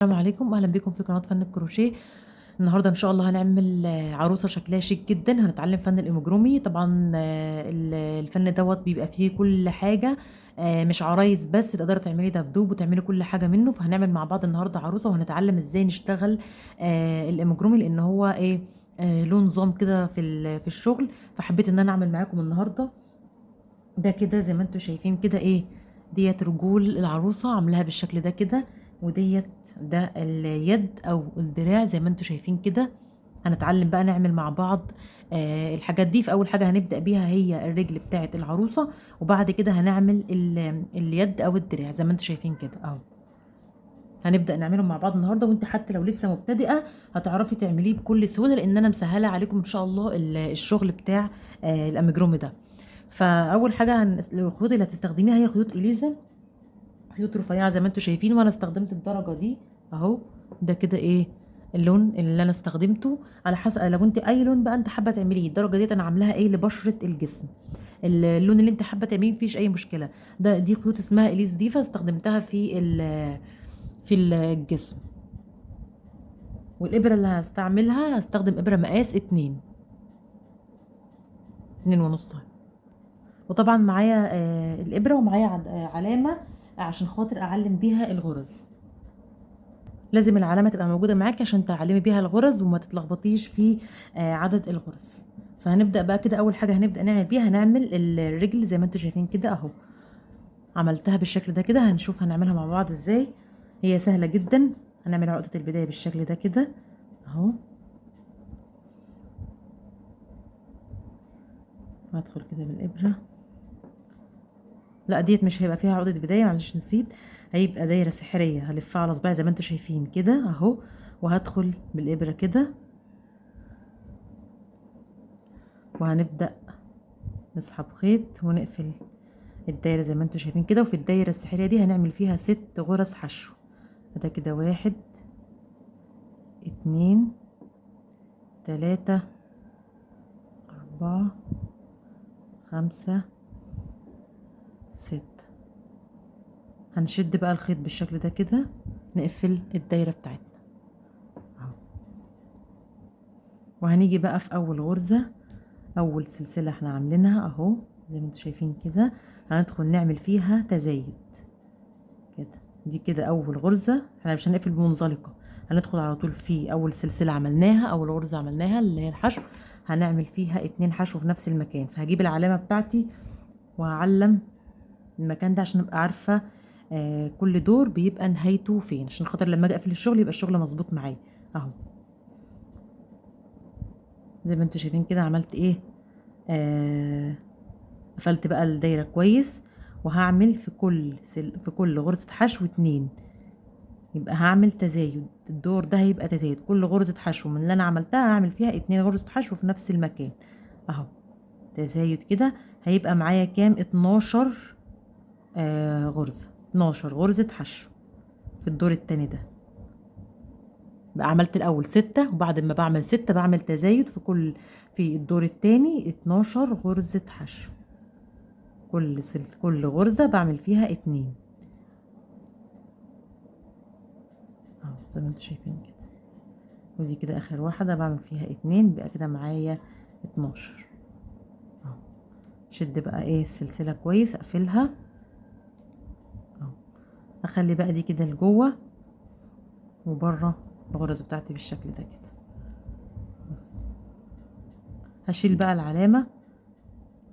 السلام عليكم، اهلا بكم في قناة فن الكروشيه. النهارده ان شاء الله هنعمل عروسه شكلها شيك جدا. هنتعلم فن الاميجرومي. طبعا الفن دوت بيبقى فيه كل حاجة، مش عرايس بس، تقدري تعملي دبدوب وتعملي كل حاجة منه. فهنعمل مع بعض النهارده عروسه، وهنتعلم ازاي نشتغل الاميجرومي، لان هو ايه له نظام كده في الشغل. فحبيت ان انا اعمل معاكم النهارده ده كده زي ما انتم شايفين كده. ايه ديت رجول العروسة عاملاها بالشكل ده كده، وديت ده اليد او الدراع زي ما انتم شايفين كده. هنتعلم بقى نعمل مع بعض الحاجات دي. فاول حاجة هنبدا بيها هي الرجل بتاعه العروسة، وبعد كده هنعمل اليد او الدراع زي ما انتم شايفين كده اهو. هنبدا نعملهم مع بعض النهارده، وانت حتى لو لسه مبتدئة هتعرفي تعمليه بكل سهولة، لان انا مسهلة عليكم ان شاء الله الشغل بتاع الاميجرومي ده. فاول حاجة الخيوط اللي هتستخدميها هي خيوط اليزا، خيوط رفيعة زي ما انتم شايفين، وانا استخدمت الدرجة دي اهو. ده كده ايه اللون اللي انا استخدمته، على حسب لو انت اي لون بقى انت حابة تعمليه. الدرجة ديت انا عاملاها ايه لبشره الجسم، اللون اللي انت حابة تعمليه مفيش اي مشكلة. دي خيوط اسمها اليز ديفا، استخدمتها في الجسم. والابره اللي هستعملها هستخدم ابره مقاس 2، اتنين ونص. وطبعا معايا الابره، ومعايا علامة عشان خاطر اعلم بيها الغرز. لازم العلامة تبقى موجودة معاكي عشان تعلمي بيها الغرز وما تتلخبطيش في عدد الغرز. فهنبدا بقى كده. اول حاجة هنبدا نعمل بيها، هنعمل الرجل زي ما انتم شايفين كده اهو. عملتها بالشكل ده كده، هنشوف هنعملها مع بعض ازاي. هي سهلة جدا. هنعمل عقده البداية بالشكل ده كده اهو. وادخل كده بالابره. لا ديت مش هيبقى فيها عقده بداية، معلش نسيت، هيبقى دايرة سحريه. هلفها على صباعي زي ما انتم شايفين كده اهو، وهدخل بالابره كده، وهنبدا نسحب خيط ونقفل الدايرة زي ما انتم شايفين كده. وفي الدايرة السحريه دي هنعمل فيها 6 غرز حشو. ده كده 1، 2، 3، 4، 5، 6. هنشد بقى الخيط بالشكل ده كده، نقفل الدايرة بتاعتنا اهو. وهنيجي بقى في اول غرزة، اول سلسلة احنا عاملينها اهو زي ما انتم شايفين كده، هندخل نعمل فيها تزايد كده. دي كده اول غرزة، احنا مش هنقفل بمنزلقة، هندخل على طول في اول سلسلة عملناها، اول غرزة عملناها اللي هي الحشو، هنعمل فيها 2 حشو في نفس المكان. فهجيب العلامة بتاعتي وهعلم المكان ده عشان ابقى عارفة كل دور بيبقى نهايته فين، عشان خاطر لما اجي اقفل الشغل يبقى الشغل مظبوط معايا اهو. زي ما انتم شايفين كده عملت ايه، قفلت بقى الدايرة كويس، وهعمل في كل غرزة حشو 2، يبقى هعمل تزايد. الدور ده هيبقى تزايد، كل غرزة حشو من اللي انا عملتها هعمل فيها 2 غرزة حشو في نفس المكان اهو. تزايد كده هيبقى معايا كام؟ 12، غرزة، 12 غرزة حشو في الدور التاني ده. بقى عملت الأول 6، وبعد ما بعمل 6 بعمل تزايد في الدور التاني 12 غرزة حشو. كل غرزة بعمل فيها 2 اهو زي ما انتم شايفين كده. ودي كده آخر واحدة بعمل فيها 2، بقى كده معايا 12 اهو. شد بقى ايه السلسلة كويس، اقفلها اهو، اخلي بقى دي كده لجوه وبره الغرز بتاعتي بالشكل ده كده. بس هشيل بقى العلامة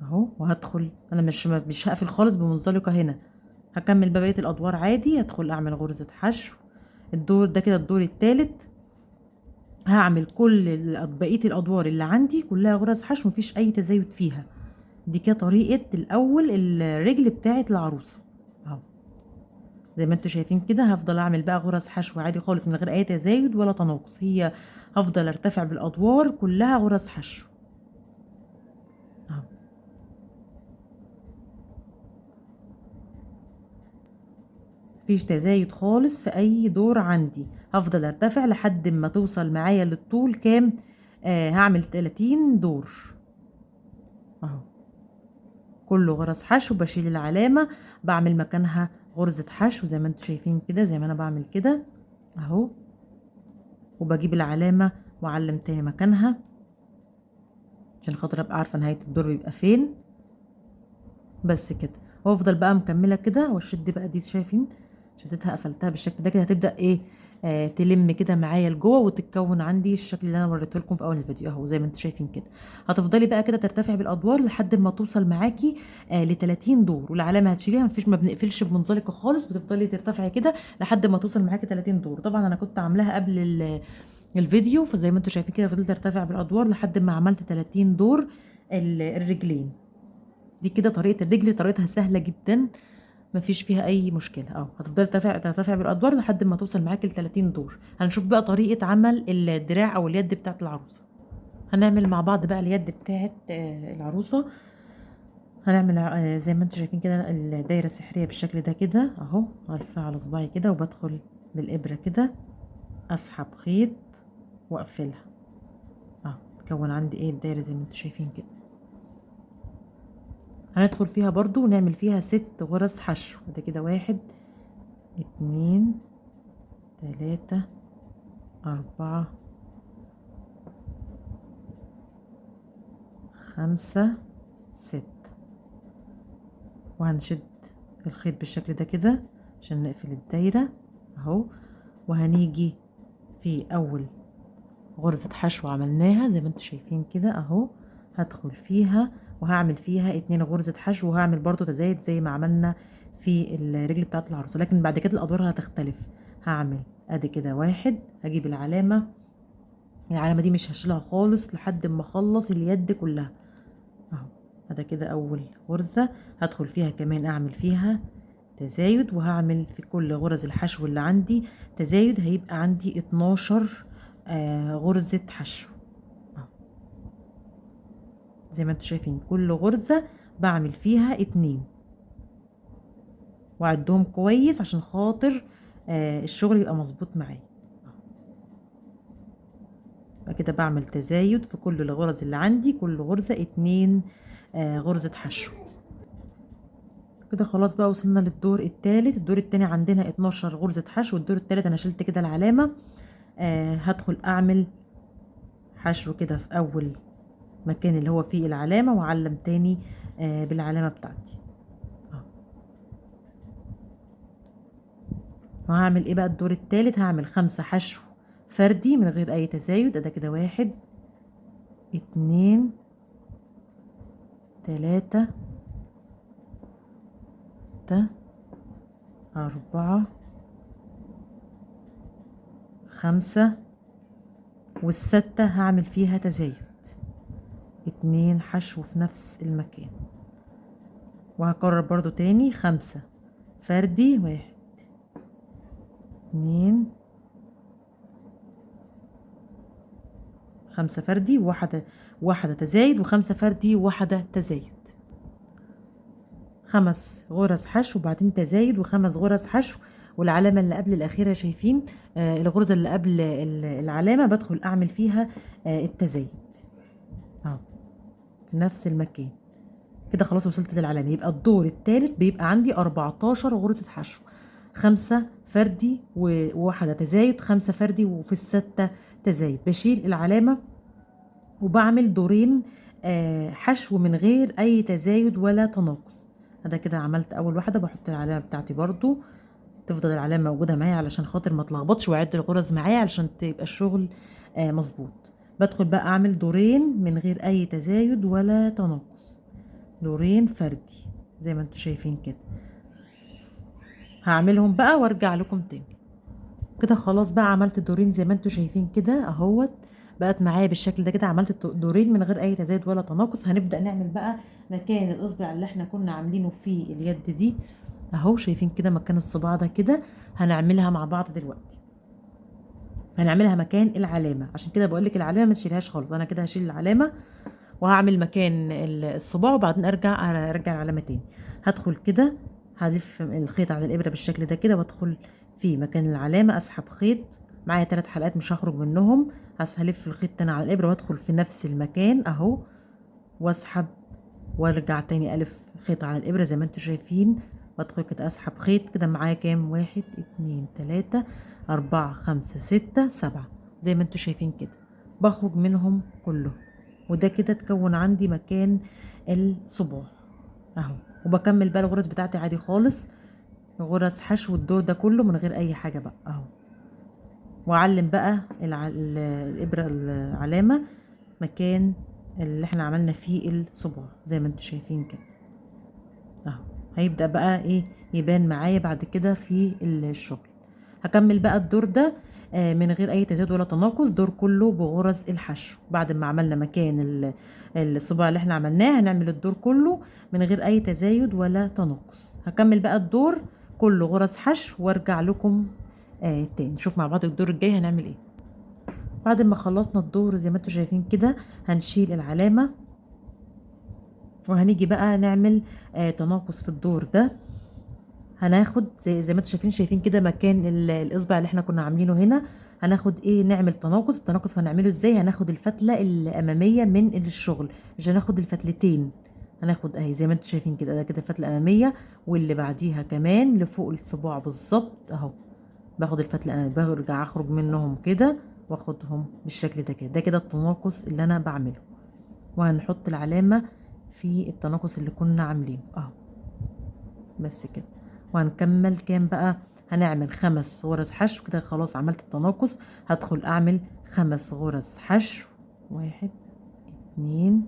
اهو، وهدخل انا مش هقفل خالص بمنزلقة هنا، هكمل بقى بقية الادوار عادي. هدخل اعمل غرزة حشو الدور ده كده، الدور التالت هعمل كل بقية الادوار اللي عندي كلها غرز حشو مفيش اي تزايد فيها. دي كده طريقة الاول الرجل بتاعت العروسة اهو زي ما انتم شايفين كده. هفضل اعمل بقى غرز حشو عادي خالص من غير اي تزايد ولا تناقص، هي هفضل ارتفع بالادوار كلها غرز حشو اهو. مفيش تزايد خالص في اي دور عندي، هفضل ارتفع لحد ما توصل معايا للطول كام؟ هعمل 30 دور اهو، كله غرز حشو. بشيل العلامة بعمل مكانها غرزة حشو زي ما انتم شايفين كده، زي ما انا بعمل كده اهو، وبجيب العلامة واعلم تاني مكانها عشان خاطر ابقى عارفه نهاية الدور بيبقى فين. بس كده، وافضل بقى مكملة كده واشد بقى دي، شايفين شدتها قفلتها بالشكل ده كده. هتبدا ايه تلم كده معايا لجوه وتتكون عندي الشكل اللي انا وريته لكم في اول الفيديو اهو زي ما انتم شايفين كده. هتفضلي بقى كده ترتفعي بالادوار لحد ما توصل معاكي ل 30 دور، والعلامة هتشيليها، مفيش، ما بنقفلش بمنزلقه خالص، بتفضلي ترتفعي كده لحد ما توصل معاكي 30 دور. طبعا انا كنت عاملاها قبل الفيديو، فزي ما انتم شايفين كده فضلت ارتفع بالادوار لحد ما عملت 30 دور الرجلين. دي كده طريقه الرجل، طريقتها سهلة جدا مفيش فيها اي مشكلة اهو. هتفضلي ترتفع بالادوار لحد ما توصل معاكي ل 30 دور. هنشوف بقى طريقه عمل الدراع او اليد بتاعه العروسة. هنعمل مع بعض بقى اليد بتاعه العروسة. هنعمل زي ما انتم شايفين كده الدايرة السحريه بالشكل ده كده اهو، هلفها على صباعي كده وبدخل بالابره كده اسحب خيط واقفلها اهو، تكون عندي ايه الدايرة زي ما انتم شايفين كده. هندخل فيها برضو ونعمل فيها 6 غرز حشو. ده كده 1 2 3 4 5 6، وهنشد الخيط بالشكل ده كده عشان نقفل الدايرة اهو. وهنيجي في اول غرزة حشو عملناها زي ما انتم شايفين كده اهو، هدخل فيها وهعمل فيها 2 غرزة حشو، وهعمل برضو تزايد زي ما عملنا في الرجل بتاعت العروسة، لكن بعد كده الادوار هتختلف. هعمل ادي كده 1، هجيب العلامة، العلامة دي مش هشيلها خالص لحد ما اخلص اليد كلها اهو. ادي كده اول غرزة، هدخل فيها كمان اعمل فيها تزايد، وهعمل في كل غرز الحشو اللي عندي تزايد، هيبقى عندي 12 غرزة حشو زي ما انتم شايفين. كل غرزة بعمل فيها 2، واعدهم كويس عشان خاطر الشغل يبقى مظبوط معايا. يبقى كده بعمل تزايد في كل الغرز اللي عندي، كل غرزة 2 غرزة حشو كده. خلاص بقى وصلنا للدور الثالث. الدور الثاني عندنا 12 غرزة حشو، والدور الثالث انا شلت كده العلامة، هدخل اعمل حشو كده في اول مكان اللي هو فيه العلامة، واعلم تاني بالعلامة بتاعتي. وهعمل ايه بقى الدور الثالث؟ هعمل 5 حشو فردي من غير اي تزايد. ده كده 1 2 3 4 5، والستة هعمل فيها تزايد 2 حشو في نفس المكان. وهكرر برضو تاني 5 فردي، 1 2 5 فردي، واحدة تزايد، و5 فردي وواحدة تزايد. 5 غرز حشو وبعدين تزايد، و5 غرز حشو، والعلامة اللي قبل الأخيرة شايفين الغرزة اللي قبل العلامة بدخل أعمل فيها التزايد اهو في نفس المكان كده. خلاص وصلت للعلامة. يبقى الدور الثالث بيبقى عندي 14 غرزة حشو، 5 فردي وواحدة تزايد، 5 فردي وفي الستة تزايد. بشيل العلامة وبعمل دورين حشو من غير أي تزايد ولا تناقص. هذا كده عملت أول واحدة، بحط العلامة بتاعتي برضو، تفضل العلامة موجودة معايا علشان خاطر ما اتلخبطش، واعد الغرز معايا علشان تبقى الشغل مظبوط. بدخل بقى اعمل دورين من غير اي تزايد ولا تناقص، دورين فردي زي ما انتم شايفين كده. هعملهم بقى وارجع لكم تاني كده. خلاص بقى عملت دورين زي ما انتم شايفين كده اهوت، بقت معايا بالشكل ده كده. عملت دورين من غير اي تزايد ولا تناقص. هنبدأ نعمل بقى مكان الاصبع اللي احنا كنا عاملينه في اليد دي اهو، شايفين كده مكان الصباع ده كده، هنعملها مع بعض دلوقتي. هنعملها مكان العلامة، عشان كده بقول لك العلامة ما تشيلهاش خالص. انا كده هشيل العلامة وهعمل مكان الصباع، وبعدين ارجع العلامة تاني. هدخل كده هلف الخيط على الابره بالشكل ده كده، وادخل في مكان العلامة، اسحب خيط معايا 3 حلقات مش هخرج منهم. هلف الخيط تاني على الابره وادخل في نفس المكان اهو، واسحب وارجع تاني الف خيط على الابره زي ما انتم شايفين، وادخل كده اسحب خيط كده. معايا كام؟ 1 2 3 4 5 6 7 زي ما انتوا شايفين كده، بخرج منهم كلهم. وده كده تكون عندي مكان الصباع اهو. وبكمل بقى الغرز بتاعتي عادي خالص، غرز حشو الدور ده كله من غير اي حاجة بقى اهو. واعلم بقى الابره العلامة مكان اللي احنا عملنا فيه الصباع زي ما انتوا شايفين كده اهو. هيبدأ بقى ايه يبان معايا بعد كده في الشغل. هكمل بقى الدور ده من غير اي تزايد ولا تناقص، دور كله بغرز الحشو. بعد ما عملنا مكان الصباع اللي احنا عملناه هنعمل الدور كله من غير اي تزايد ولا تناقص. هكمل بقى الدور كله غرز حشو وارجع لكم تاني. نشوف مع بعض الدور الجاي هنعمل ايه. بعد ما خلصنا الدور زي ما انتم شايفين كده هنشيل العلامة، وهنيجي بقى نعمل تناقص في الدور ده. هناخد زي ما انتم شايفين كده مكان الاصبع اللي احنا كنا عاملينه هنا، هناخد ايه، نعمل تناقص. التناقص هنعمله ازاي؟ هناخد الفتله الامامية من الشغل، مش هناخد الفتلتين، هناخد اهي زي ما انتم شايفين كده، ده كده فتله امامية واللي بعديها كمان لفوق الصباع بالظبط اهو. باخد الفتله الامامية، برجع اخرج منهم كده واخدهم بالشكل ده كده. ده كده التناقص اللي انا بعمله، وهنحط العلامة في التناقص اللي كنا عاملينه اهو بس كده. وهنكمل كام بقى؟ هنعمل 5 غرز حشو كده. خلاص عملت التناقص، هدخل اعمل 5 غرز حشو، 1 2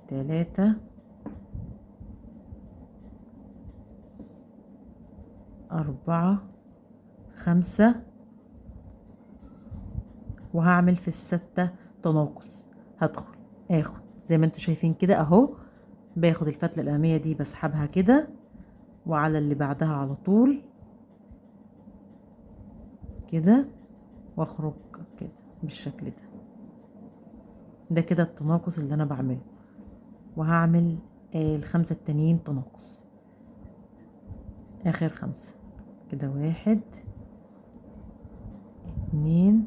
3 4 5، وهعمل في الستة تناقص. هدخل اخد زي ما انتوا شايفين كده اهو، باخد الفتلة الأمامية دي بسحبها كده وعلى اللي بعدها على طول كده، واخرج كده بالشكل ده. ده كده التناقص اللي انا بعمله. وهعمل ال5 التانيين تناقص، اخر 5 كده، 1 2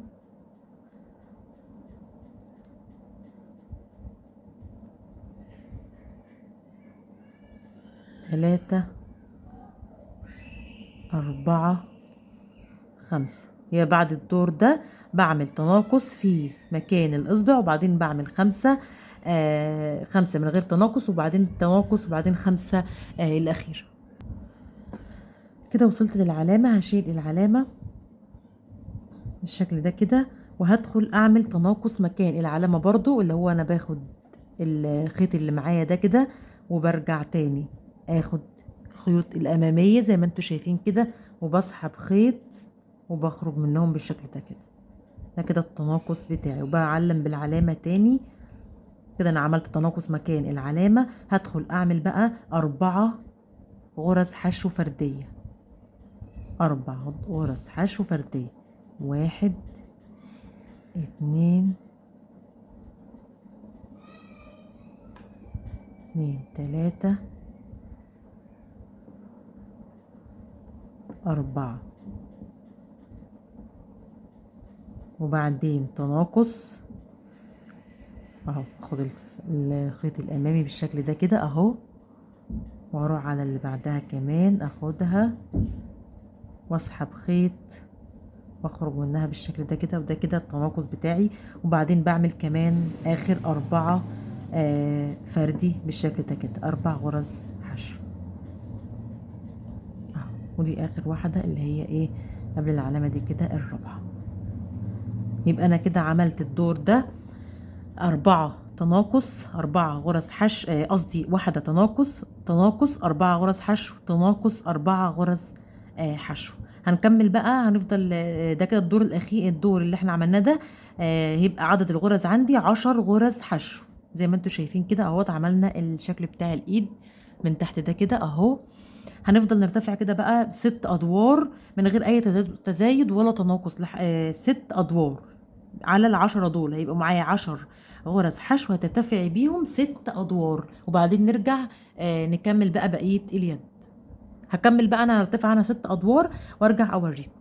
3 4 5. يا بعد الدور ده بعمل تناقص في مكان الإصبع، وبعدين بعمل 5 من غير تناقص، وبعدين تناقص، وبعدين 5 الأخير. كده وصلت للعلامة، هشيل العلامة بالشكل ده كده، وهدخل أعمل تناقص مكان العلامة برضو، اللي هو أنا باخد الخيط اللي معايا ده كده وبرجع تاني اخد الخيوط الامامية زي ما انتوا شايفين كده، وبسحب خيط وبخرج منهم بالشكل ده كده. ده كده التناقص بتاعي، وبعلم بالعلامة تاني كده. انا عملت تناقص مكان العلامة. هدخل اعمل بقى 4 غرز حشو فردية، 4 غرز حشو فردية، 1 2 2 3 4، وبعدين تناقص اهو. اخد الخيط الامامي بالشكل ده كده اهو، واروح على اللي بعدها كمان اخدها واسحب خيط واخرج منها بالشكل ده كده. وده كده التناقص بتاعي. وبعدين بعمل كمان اخر 4 فردي بالشكل ده كده، 4 غرز حشو اهو. ودي اخر واحدة اللي هي ايه قبل العلامة دي كده، الرابعة. يبقى انا كده عملت الدور ده 4 تناقص، 4 غرز حشو، قصدي 1 تناقص، تناقص، 4 غرز حشو، تناقص، 4 غرز حشو. هنكمل بقى، هنفضل ده كده الدور الاخير، الدور اللي احنا عملناه ده هيبقى عدد الغرز عندي 10 غرز حشو زي ما انتوا شايفين كده اهوت. عملنا الشكل بتاع الايد من تحت ده كده اهو. هنفضل نرتفع كده بقى 6 ادوار من غير اي تزايد ولا تناقص، 6 ادوار على ال10 دول، هيبقوا معايا 10 غرز حشو هترتفعي بيهم 6 ادوار، وبعدين نرجع نكمل بقى بقية اليد. هكمل بقى انا هرتفع انا 6 ادوار وارجع اوريكم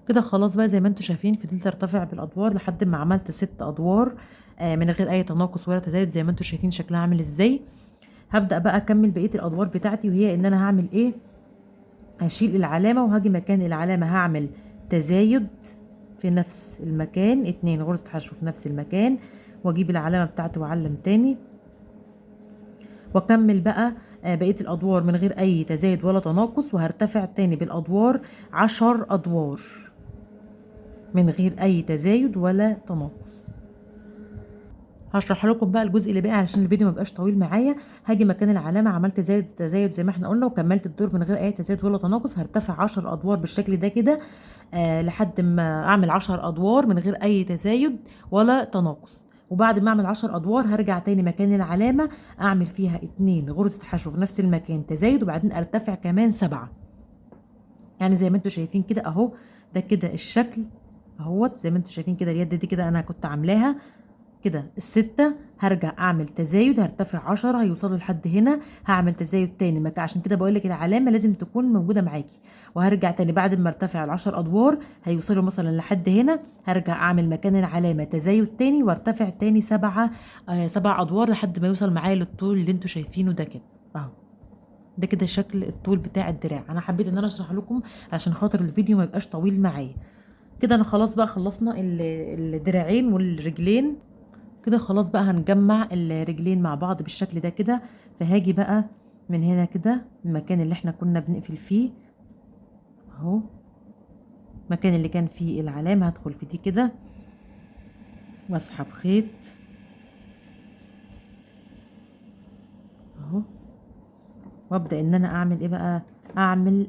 كده. خلاص بقى زي ما انتم شايفين فضلت ارتفع بالادوار لحد ما عملت 6 ادوار من غير اي تناقص ولا تزايد زي ما انتم شايفين شكلها عامل ازاي. هبدأ بقى اكمل بقية الادوار بتاعتي، وهي ان انا هعمل ايه؟ هشيل العلامة وهاجي مكان العلامة هعمل تزايد في نفس المكان، 2 غرزة حشو في نفس المكان، واجيب العلامة بتاعتي واعلم تاني، واكمل بقى بقية الادوار من غير اي تزايد ولا تناقص. وهرتفع تاني بالادوار 10 ادوار من غير اي تزايد ولا تناقص. هشرح لكم بقى الجزء اللي باقي علشان الفيديو ما يبقاش طويل معايا. هاجي مكان العلامة عملت تزايد زي ما احنا قلنا، وكملت الدور من غير اي تزايد ولا تناقص. هرتفع 10 ادوار بالشكل ده كده، لحد ما اعمل 10 ادوار من غير اي تزايد ولا تناقص. وبعد ما اعمل 10 ادوار هرجع تاني مكان العلامة اعمل فيها 2 غرزه حشو في نفس المكان تزايد، وبعدين ارتفع كمان 7. يعني زي ما انتم شايفين كده اهو، ده كده الشكل اهوت زي ما انتم شايفين كده. اليد دي كده انا كنت عاملاها كده ال6، هرجع اعمل تزايد، هرتفع 10 هيوصلوا لحد هنا، هعمل تزايد تاني عشان كده بقول لك العلامة لازم تكون موجودة معاكي. وهرجع تاني بعد ما ارتفع ال10 ادوار هيوصلوا مثلا لحد هنا، هرجع اعمل مكان العلامة تزايد تاني وارتفع تاني 7 ادوار لحد ما يوصل معايا للطول اللي انتوا شايفينه ده كده اهو. ده كده شكل الطول بتاع الدراع. انا حبيت ان انا اشرح لكم عشان خاطر الفيديو ما يبقاش طويل معايا كده. انا خلاص بقى خلصنا الدراعين والرجلين كده، خلاص بقى هنجمع الرجلين مع بعض بالشكل ده كده. فهاجي بقى من هنا كده المكان اللي احنا كنا بنقفل فيه اهو، المكان اللي كان فيه العلامة، هدخل في دي كده واسحب خيط اهو، وابدأ ان انا اعمل ايه بقى، اعمل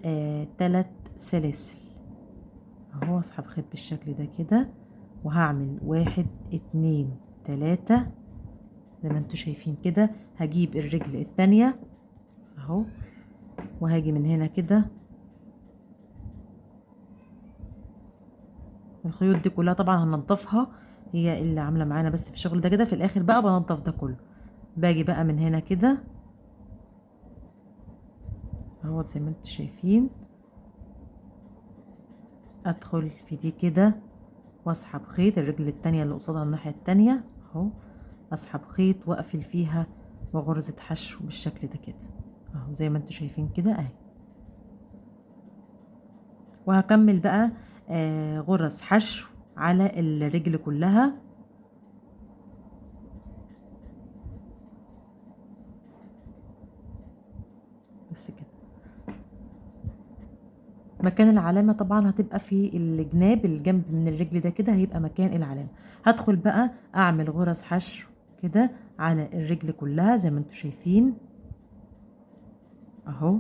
3 سلاسل اهو، اسحب خيط بالشكل ده كده، وهعمل 1 2 3 زي ما انتوا شايفين كده. هجيب الرجل التانية اهو، وهاجي من هنا كده. الخيوط دي كلها طبعا هننضفها، هي اللي عامله معانا بس في الشغل ده كده. في الاخر بقى بنضف ده كله. باجي بقى من هنا كده اهو زي ما انتوا شايفين، ادخل في دي كده واسحب خيط الرجل التانية اللي قصادها الناحية التانية اهو، اسحب خيط واقفل فيها وغرزة حشو بالشكل ده كده اهو زي ما انتوا شايفين كده اهي. وهكمل بقى غرز حشو على الرجل كلها. بس كده. مكان العلامة طبعا هتبقى في الجناب، الجنب من الرجل ده كده هيبقى مكان العلامة. هدخل بقى اعمل غرز حشو كده على الرجل كلها زي ما انتوا شايفين اهو،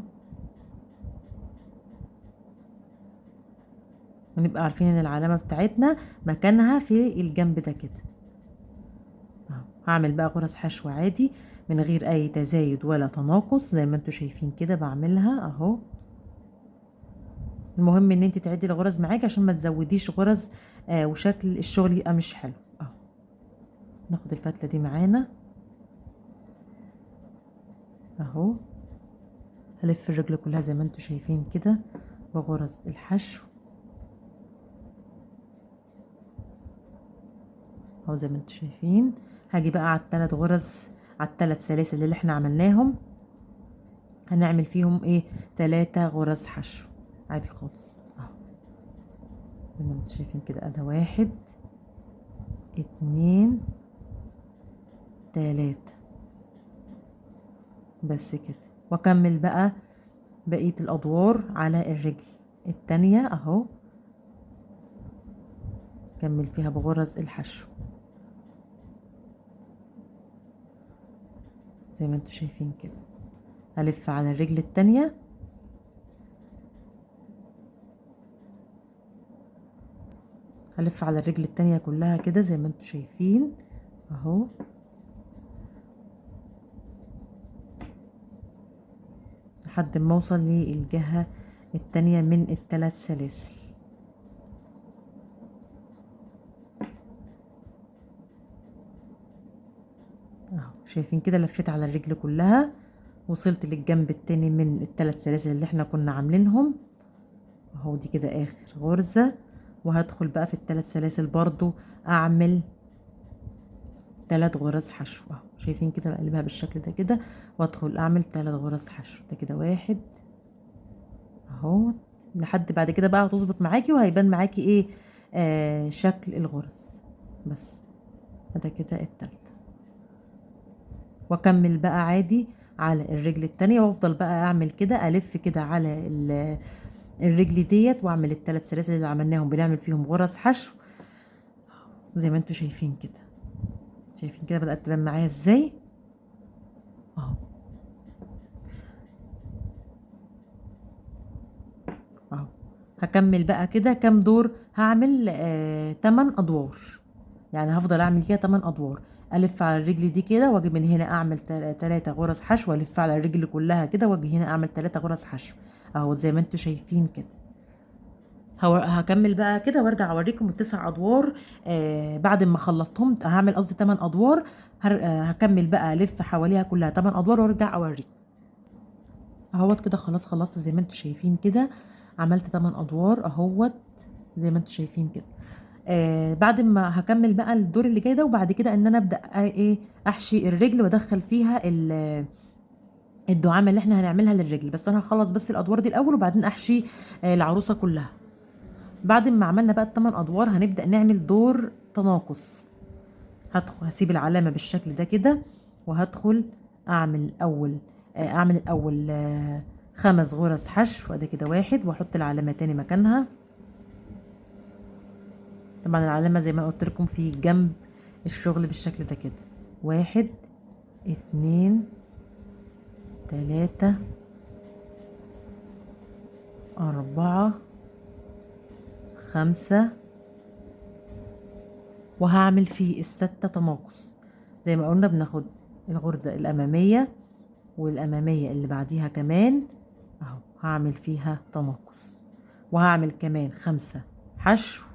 ونبقى عارفين ان العلامة بتاعتنا مكانها في الجنب ده كده اهو. هعمل بقى غرز حشو عادي من غير اي تزايد ولا تناقص زي ما انتوا شايفين كده بعملها اهو. المهم ان انت تعدي الغرز معاكي عشان ما تزوديش غرز وشكل الشغل يبقى مش حلو اهو. ناخد الفتله دي معانا اهو، هلف الرجل كلها زي ما انتوا شايفين كده بغرز الحشو اهو زي ما انتوا شايفين. هاجي بقى على الثلاث غرز، على الثلاث سلاسل اللي احنا عملناهم، هنعمل فيهم ايه، 3 غرز حشو عادي خالص اهو زي ما انتوا شايفين كده. ادي 1 2 3 بس كده. واكمل بقى بقية الادوار على الرجل التانية اهو، كمل فيها بغرز الحشو زي ما انتوا شايفين كده. هلف على الرجل التانية هلف على الرجل التانية كلها كده زي ما انتوا شايفين اهو. لحد ما اوصل للجهة التانية من الثلاث سلاسل. اهو شايفين كده، لفيت على الرجل كلها، وصلت للجنب التاني من الثلاث سلاسل اللي احنا كنا عاملينهم اهو. دي كده اخر غرزة، وهدخل بقى في الثلاث سلاسل برضو اعمل 3 غرز حشو اهو. شايفين كده، بقلبها بالشكل ده كده وادخل اعمل 3 غرز حشو ده كده، 1 اهو اهو لحد بعد كده بقى هتظبط معاكي وهيبان معاكي ايه شكل الغرز. بس ده كده التالتة. واكمل بقى عادي على الرجل التانية، وافضل بقى اعمل كده الف كده على الرجل ديت، واعمل التلات سلاسل اللي عملناهم بنعمل فيهم غرز حشو زي ما انتوا شايفين كده. شايفين كده بدأت تبان معايا ازاي اهو اهو. هكمل بقى كده كام دور، هعمل 8 ادوار، يعني هفضل اعمل كده 8 ادوار. الف على الرجل دي كده واجي من هنا اعمل 3 غرز حشو، والف على الرجل كلها كده واجي هنا اعمل 3 غرز حشو اهو زي ما انتوا شايفين كده. هكمل بقى كده وارجع اوريكم ال9 ادوار. بعد ما خلصتهم هعمل قصدي 8 ادوار، هكمل بقى الف حواليها كلها 8 ادوار وارجع اوريكم اهوت كده. خلاص خلصت زي ما انتوا شايفين كده، عملت 8 ادوار اهوت زي ما انتوا شايفين كده. بعد ما هكمل بقى الدور اللي جاي ده، وبعد كده ان انا ابدا ايه احشي الرجل وادخل فيها الدعامه اللي احنا هنعملها للرجل. بس انا هخلص بس الادوار دي الاول وبعدين احشي العروسة كلها. بعد ما عملنا بقى ال8 ادوار هنبدا نعمل دور تناقص. هسيب العلامة بالشكل ده كده، وهدخل اعمل الاول 5 غرز حشو، وادي كده 1، واحط العلامة تاني مكانها. طبعا العلامة زي ما قلت لكم في جنب الشغل بالشكل ده كده، 1 2 3 4 5، وهعمل في ال6 تناقص. زي ما قلنا بناخد الغرزة الأمامية والأمامية اللي بعديها كمان اهو هعمل فيها تناقص، وهعمل كمان 5 حشو،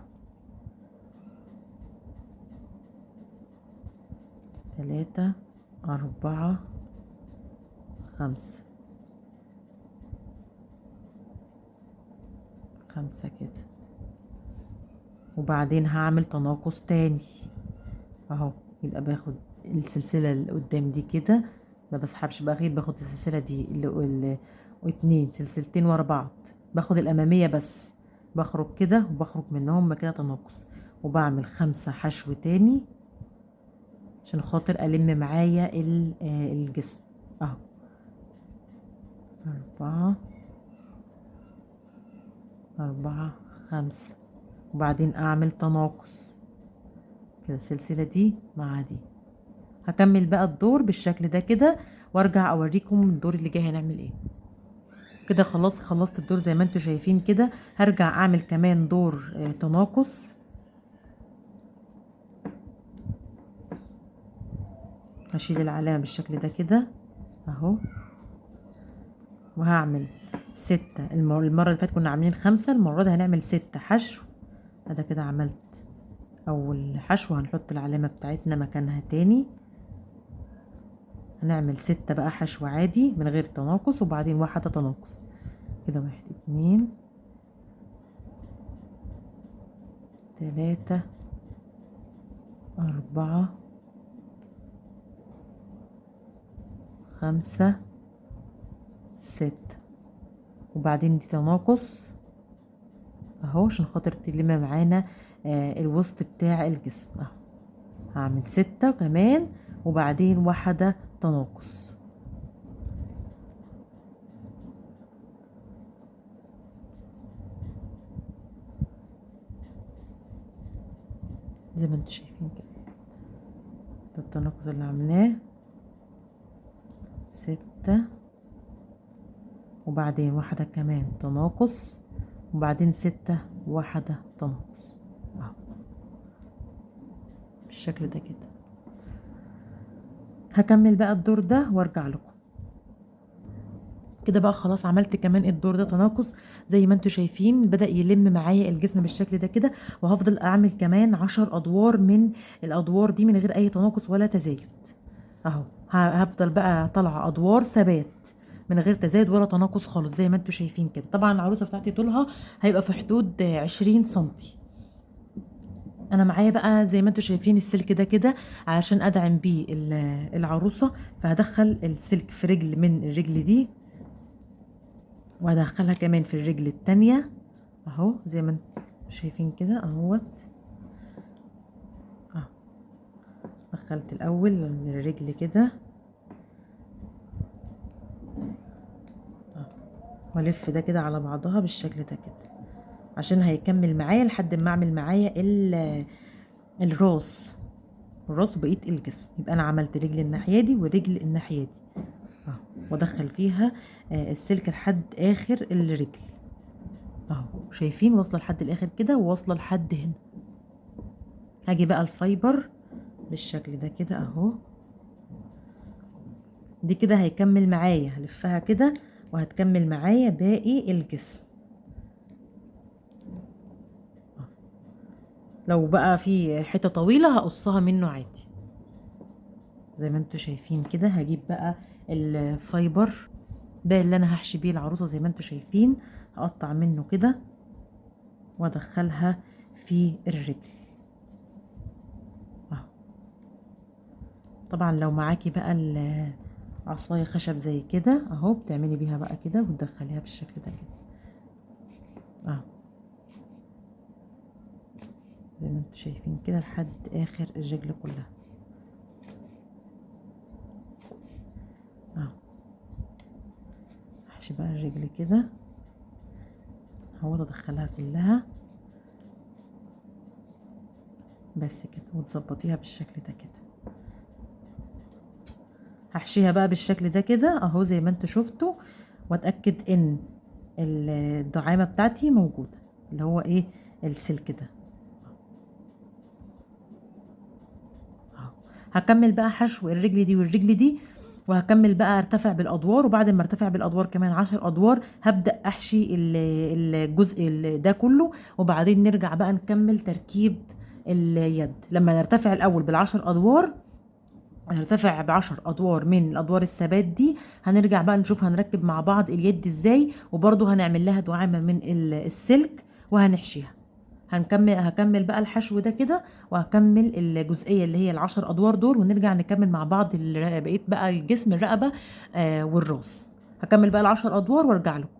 3 4 5، 5 كده، وبعدين هعمل تناقص تاني اهو. يبقى باخد السلسلة اللي قدام دي كده، ما بسحبش بقى غير باخد السلسلة دي اللي 2 سلسلتين ورا بعض، باخد الأمامية بس، بخرج كده وبخرج منهم كده تناقص، وبعمل 5 حشو تاني عشان خاطر ألم معايا الجسم اهو. 4 4 5، وبعدين اعمل تناقص كده السلسلة دي مع دي. هكمل بقى الدور بالشكل ده كده وارجع اوريكم الدور اللي جاي هنعمل ايه. كده خلاص خلصت الدور زي ما انتوا شايفين كده. هرجع اعمل كمان دور تناقص، هشيل العلامة بالشكل ده كده اهو، وهعمل 6. المرة اللي فاتت كنا عاملين 5، المرة دي هنعمل 6 حشو. ده كده عملت اول حشو، هنحط العلامة بتاعتنا مكانها تاني، هنعمل 6 بقى حشو عادي من غير تناقص، وبعدين 1 تناقص كده، 1 2 3 4 5 6، وبعدين دي تناقص اهو عشان خاطر تلم معانا الوسط بتاع الجسم اهو. هعمل 6 كمان وبعدين 1 تناقص. زي ما انتوا شايفين كده ده التناقص اللي عملناه 6، وبعدين 1 كمان تناقص، وبعدين 6 1 تناقص اهو بالشكل ده كده. هكمل بقى الدور ده وارجع لكم. كده بقى خلاص عملت كمان الدور ده تناقص زي ما انتوا شايفين، بدأ يلم معايا الجسم بالشكل ده كده. وهفضل اعمل كمان 10 ادوار من الادوار دي من غير اي تناقص ولا تزايد اهو. هفضل بقى طالعه ادوار ثبات من غير تزايد ولا تناقص خالص زي ما انتوا شايفين كده. طبعا العروسة بتاعتي طولها هيبقى في حدود 20 سنتي. انا معايا بقى زي ما انتوا شايفين السلك ده كده علشان ادعم بيه العروسة، فهدخل السلك في رجل من الرجل دي وهدخلها كمان في الرجل التانية اهو زي ما انتم شايفين كده اهوت اهو. دخلت الاول الرجل كده والف ده كده على بعضها بالشكل ده كده، عشان هيكمل معايا لحد ما اعمل معايا الراس، الراس وبقية الجسم. يبقى انا عملت رجل الناحية دي ورجل الناحية دي اهو، وادخل فيها السلك لحد اخر الرجل اهو. شايفين واصله لحد الاخر كده، وواصله لحد هنا. هاجي بقى ال fiber بالشكل ده كده اهو، دي كده هيكمل معايا، هلفها كده وهتكمل معايا باقي الجسم. لو بقى في حتة طويلة هقصها منه عادي زي ما انتوا شايفين كده. هجيب بقى ال fiber ده اللي انا هحشي بيه العروسة زي ما انتوا شايفين، هقطع منه كده وادخلها في الرجل اهو. طبعا لو معاكي بقى العصاية خشب زي كده اهو، بتعملي بيها بقى كده وتدخليها بالشكل ده كده اهو زي ما انتوا شايفين كده لحد اخر الرجل كلها اهو. احشي بقى الرجل كده اهو، ادخلها كلها بس كده، وتظبطيها بالشكل ده كده. هحشيها بقى بالشكل ده كده اهو زي ما انتوا شفتوا، واتاكد ان الدعامه بتاعتي موجودة اللي هو ايه السلك ده اهو. هكمل بقى حشو الرجل دي والرجل دي، وهكمل بقى ارتفع بالادوار، وبعد ما ارتفع بالادوار كمان 10 ادوار هبدا احشي الجزء ده كله، وبعدين نرجع بقى نكمل تركيب اليد. لما نرتفع الاول بال10 ادوار، هنرتفع ب10 ادوار من الادوار الثبات دي، هنرجع بقى نشوف هنركب مع بعض اليد ازاي، وبرضو هنعمل لها دعامة من السلك وهنحشيها. هكمل بقى الحشو ده كده، وهكمل الجزئية اللي هي ال10 ادوار دول، ونرجع نكمل مع بعض بقية بقى الجسم، الرقبة والراس. هكمل بقى ال10 ادوار وارجع لكم.